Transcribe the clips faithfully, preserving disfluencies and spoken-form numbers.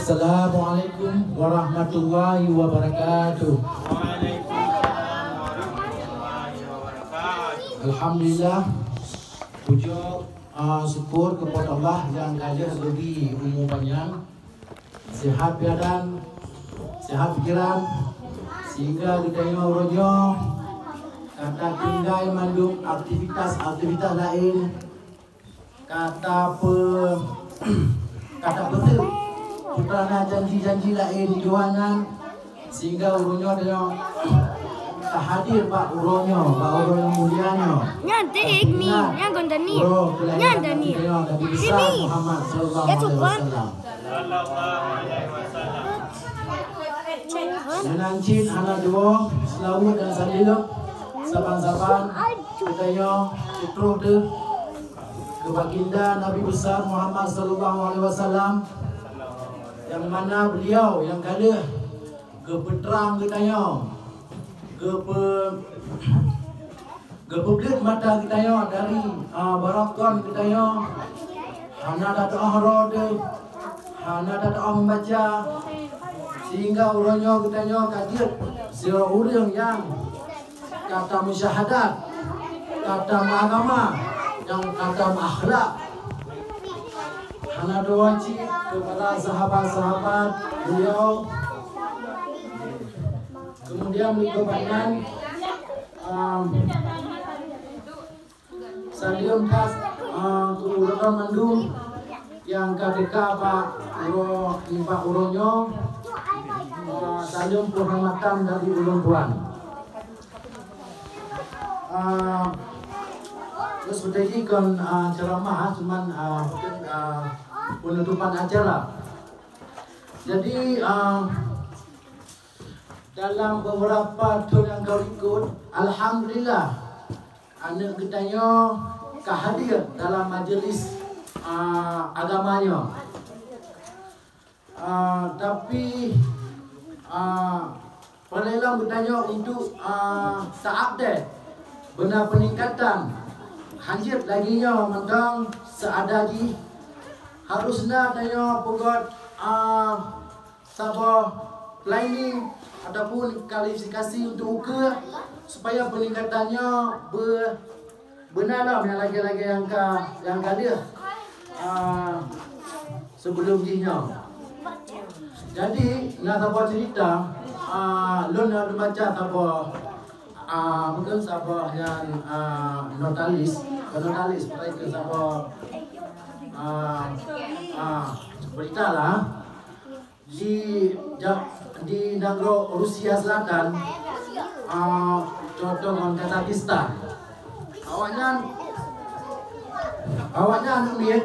Assalamualaikum warahmatullahi wabarakatuh. Alhamdulillah, puja, ah, syukur kepada Allah nyang ka lheueh geubri umu panyang, sihat badan, sihat pikiran, sehingga geutanyoe uroe nyoe ka tatinggai mandum aktivitas-aktivitas laén, ka tape-, ka tapeuteuk peutrana janji-janji laén di luwa nyan, sehingga uroe nyoe tanyoe tahadir bak uroe nyoe, bak uroe nyang mulia nyoe. Nyan Tik Mi, nyan kon Daniel. Nyan Daniel. Nabi besar Muhammad sallallahu alaihi wasallam. Meunan cit hana dua, seulaweuet dan saleuem saban-saban geutanyoe putroh teuh keu baginda Nabi besar Muhammad sallallahu alaihi wasallam, nyang mana beliau nyang ka lheueh geupeutrang geutanyoe, geupeu-, geupeubleuet mata geutanyoe dari, ah, barokon geutanyoe, hana tatu'oh droe teuh, hana tatu'oh meubaca, sehingga uroe nyoe geutanyoe ka jeuet sidroe ureueng nyang ka tameusyahadat, ka tameuagama, nyang ka tameuakhlak. Hana dua cit keu para sahabat-sahabat beliau. Kemudian, berikut nyan, um, saleuem khas, uh, keu ureueng mandum nyang ka teuka bak uroe, nibak uroe nyoe, uh, saleuem penghormatan dari ulôn tuan. Ah, terus seperti ini kon, ah, ceramah, cuman, ah, mungkin, ah, penutupan acara. Jadi, ah, dalam beberapa tahun yang kau ikut, alhamdulillah, aneuk geutanyoe ka hadir dalam majlis, ah, agama nyoe. Ah, tapi, ah, peureulée lom geutanyoe untuk, ah, ta-update beuna peningkatan hanjeuet lagée nyoe mantong seuada jih harus na tanyoe peugét, ah, saboh planning ataupun kualifikasi untuk ukeue supaya peningkatan nyoe be-, beuna lom nyang lagée-lagée nyang ka, nyang ka lheueh, ah, sebelum jih nyoe. Jadi, na saboh cerita, ah, lôn na baca saboh, ah, mungkin saboh nyan, ah, notalis, notalis, mereka saboh, ah, ah, berita lah. Di ja-, di nanggroe Rusia Selatan, ah, contoh ngon Kazakhstan. Awaknyan, awaknyan aneuk miet,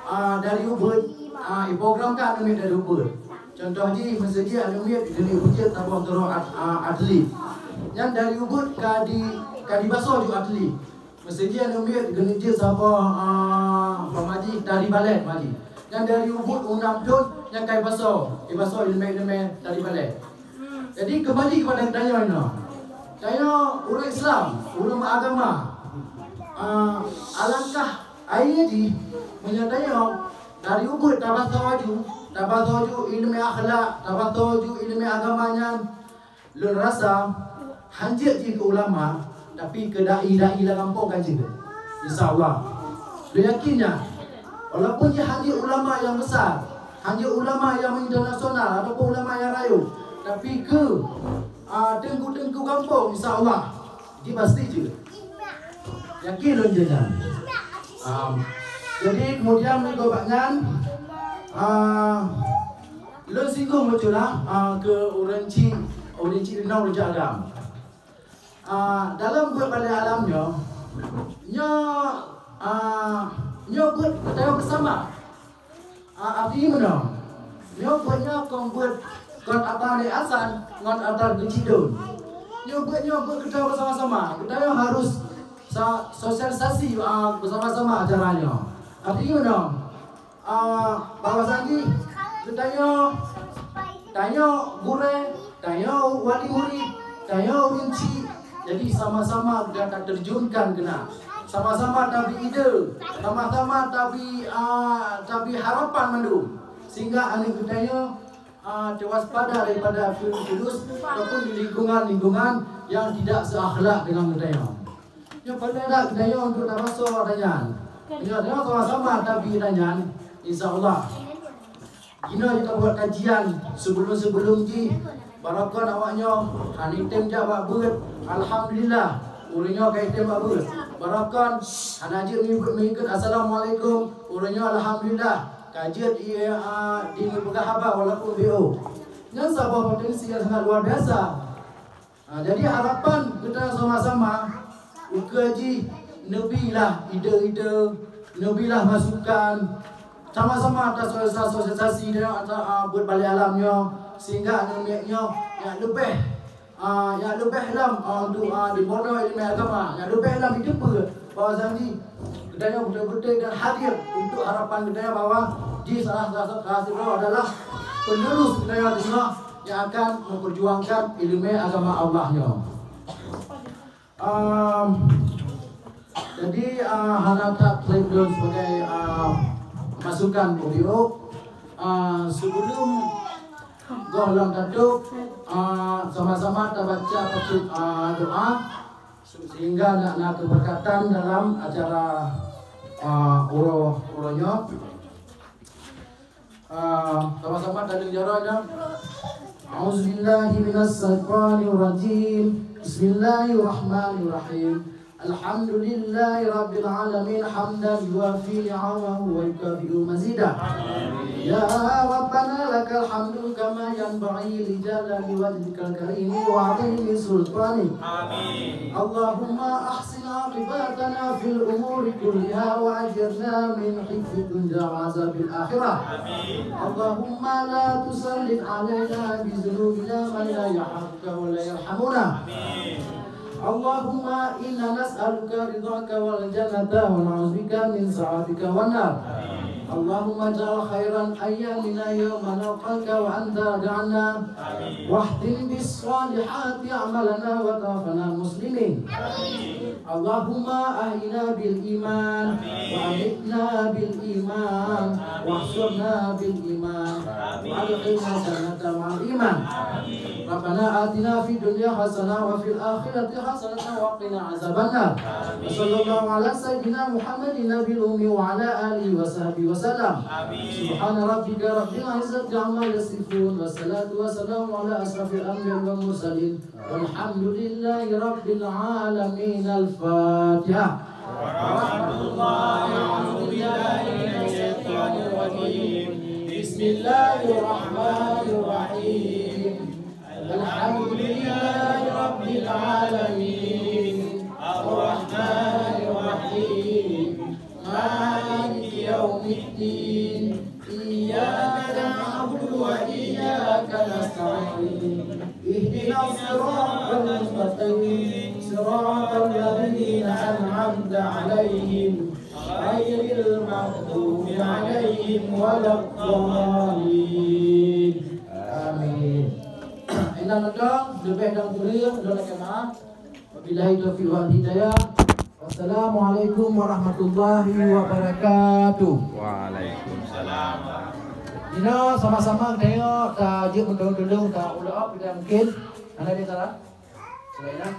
ah, dari ubit, ah, iprogram ka aneuk miet dari ubit. Contoh jih, meuseuti aneuk miet geuni ubit saboh droe at-, ah, atlet. Nyan dari ubit ka di, ka dibasoe ju atlet. Meuseuti aneuk miet geuni jeuet saboh, ah, pamaji tari balet maji. Nyan dari ubit u nam thon nyan ka ibasoe, ibasoe ileumé-ileumé tari balet. Jadi, kembali kepada tanyoe inoe. Tanyoe ureueng Islam, ureueng meuagama. Ah, alangkah akhé jih meunyoe tanyoe dari ubit tabasoe ju, tabasoe ju ileumé akhlak, tabasoe ju ileumé agama nyan, lôn rasa hanjeuet jih keu ulama, tapi keu dai-dai lam gampông ka jeuet. Insya Allah. Lôn yakin nyan, walaupun jih hanjeuet ulama nyang besar, hanjeuet ulama nyang internasional ataupun ulama nyang rayeuk, tapi keu, ah, teungku-teungku gampông, insya Allah, jih pasti jeuet. Yakin lôn jeuet nyan. Ah, jadi kemudian meunyoe bak nyan, ah, lôn singgung bacut lah, ah, keu ureueng chik, ureueng chik inong, ureueng chik agam. Ah, dalam buet Balèe Alam nyoe, nyoe, ah, nyoe buet geutanyoe beusama. Ah, arti meunoe, nyoe buet nyoe kon buet kon atra Lé Hasan ngon atra Geuchik Don. Nyoe buet nyoe buet geutanyoe beusama-sama. Geutanyoe harus sa-, sosialisasi, ah, beusama-sama acara nyoe. Arti meunoe, ah, bahwasanya geutanyoe, tanyoe gurèe, tanyoe wali murid, tanyoe ureueng chik, jadi sama-sama gata terjunkan keunan. Sama-sama tabri ide, sama-sama tabri, ah, tabri harapan mandum. Sehingga aneuk geutanyoe, ah, teuwaspada daripada virus-virus ataupun di lingkungan-lingkungan yang tidak seakhlak dengan geutanyoe. Nyoe perlu that geutanyoe untuk tabasoe tanyan. Nyoe, nyoe sama-sama tabi tanyan, insya Allah. Inoe kita buat kajian sebelum-sebelum jih. Baroekon awak nyoe hana item jak bak beuet, alhamdulillah, ureueng nyoe ka item bak beuet. Baroekon hana jeuet mengikut, mengikut assalamualaikum, ureueng nyoe alhamdulillah, ka jeuet di, a, di peugah haba walaupun B O. Nyan saboh potensi yang sangat luar biasa. Ha, jadi harapan kita sama-sama, ukeue jih neubilah ide-ide, neubilah masukan, sama-sama tasosialisasi dan, ah, buet balai alam nyoe, sehingga aneuk miet nyoe nyak leubeh, ah, nyak leubeh lom, ah, untuk, ah, dibodoh ileumèe agama, nyak leubeh lom jiteupeue bahwa janji geutanyoe beutôi-beutôi dan hadir untuk harapan geutanyoe bahwa jih salah, salah, salah sidroe adalah penerus geutanyoe singoh yang akan memperjuangkan ileumèe agama Allah nyoe. Ehm, jadi, ah, hana that klik lôn sebagai, ah, masukan audio. Ah, sebelum goh lom tatôp, ah, sama-sama tabaca bacut, ah, doa sehingga na, na keberkatan dalam acara, ah, uroe, uroe nyoe. Ah, sama-sama tadeungoe jaroe nyan. A'udzubillahi minasyaitonirrajim. Bismillahirrahmanirrahim. Alhamdulillahi rabbil alamin, hamdan yuwafi ni'amahu wa yukafi'u mazidah. Ya Rabbana lakal hamdu kama yanbaghi li jalali wajhikal karimi wa 'azimi sultanik. Amin. Allahumma ahsin aqibatana fil umuri kulliha wa ajirna min khizyid dunya wa azabil akhirah. Amin. Allahumma la tusallit alaina bi dzunubina man la yakhaf ka wa la yarhamuna. Amin. Allahumma inna nas'aluka ridhaka wal jannata wa na'udzubika min sakhatika wan nar. Amin. Allahumma ij'al khairan ayyamina yauma nalqaka wa anta radha 'anna. Amin. Wahtim bis salihati a'malana wa tawaffana muslimin. Amin. Allahumma ahyina bil iman, wa amitna bil iman, wahsyurna bil iman, wa adkhilna jannata ma'al iman. Rabbana atina fid dunya hasanah wa fil akhirati hasanah wa qina azabannar. Wa sallallahu ala sayyidina Muhammadin nabiyil ummi wa ala alihi wa sahbihi wa sallam. Subhana rabbika rabbil izzati amma yasifun, wa salatu wa salamu ala asrafil anbiya wal mursalin. Walhamdulillahi rabbil alamin. Al-Fatihah. Warahmatullahi, a'udzubillahi minasyaitonirrajim. Bismillahirrahmanirrahim. Alhamdulillahi rabbil alamin. Arrahmanirrahim. Maliki yaumiddin. Iyyaka na'budu wa iyyaka nasta'in. Ihdinas siratal mustaqim. Siratal ladzina an'amta 'alaihim, ghairil maghdubi 'alaihim waladdallin. Amin. Intan mantong, leubeh dan kureueng, lôn lakèe meu'ah. Wabillahi taufiq wal hidayah. Wassalamualaikum warahmatullahi wabarakatuh. Waalaikumsalam. Inoe sama-sama geutanyoe tajeuet meutulông-tulông, ta-, ulôn, bila mungkin. Hana ada salah? Selain